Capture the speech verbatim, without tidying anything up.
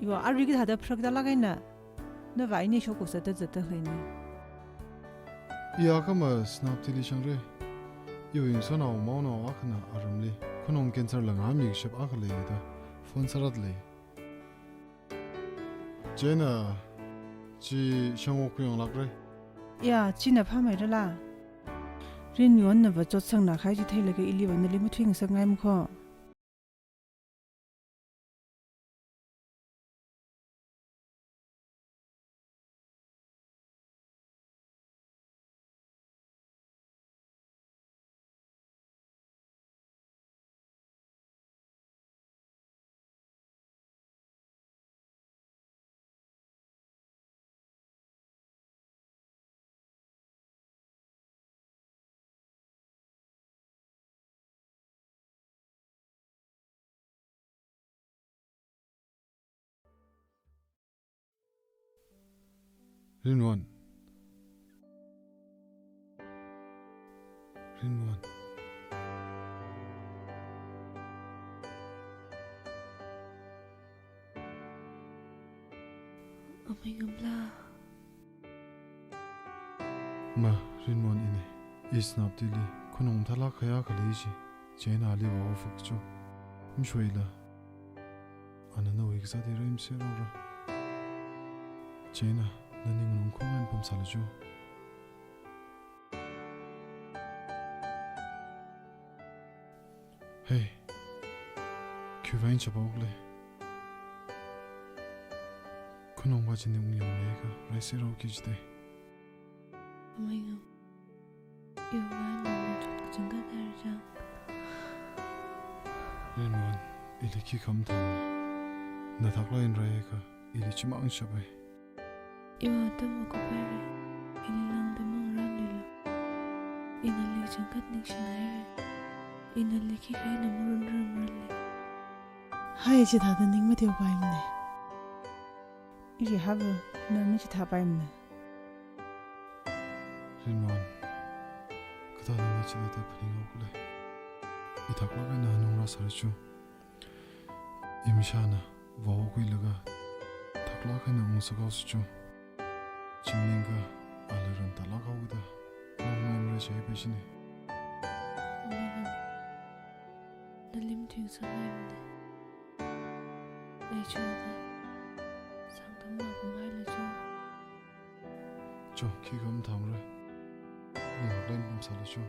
Iwui arui kathāda pharakta lāk eina, nava ini shokhusa da zatda leina. I akha Senapatili shāngra. Iwui ngasotnao maonao akhana aramli khunong cancer la ngāmi kashap akha leida phone sāra da lei. Chieina chi shāngokkhui yanglākra. Ya, china phāmeirala? Rinwonna va chotsangna kahai chi theilaga iliva nali mathuingasakngai makho. Rinwon. Rinwon. Amei Ngamla. Ma, Rinwon ina. I Senapatili khunong mathālāk kahai akha lei chi. Chieina ali vao fuk chu. Mashoila. Ana nawui kasā thāda rimserhaora. Chieina, nani nganungkhong eina pamsālu chu. Hey, khiwui vang chapao khala? Khunong va chini ungyang leiakha raiserhaoki jida. Amei Ngam, iwui vang nana chot kachangkhat haira chang. Rinwon, ili khikha mathāmana. Na thaklak eina raiakha, ili chimang shapai. Iwui atam okaphaira, ili lāngda mangarānluilu. Ina nali kachangkhat ningshinaira. Ina nali khikha eina marunrarmara. Hai, chithāda ning mateopaimana. Iri hava, nana chithāpaimana. Rinwon, kathāda nana chithāda phaninghaokhala? I thaklak eina hanungra sāra chu. Imashana vao khuilaga thaklak eina ungsakhao su chu. Chi maningakha ali ramtalāk haoda nganāmara jipai chini. Amei Ngam, nali mathuingasakngaimana. Ai chotda sangtam mapamhaila chu. Cho, khikha mathāmara. Ning lāngda pamsālu chu.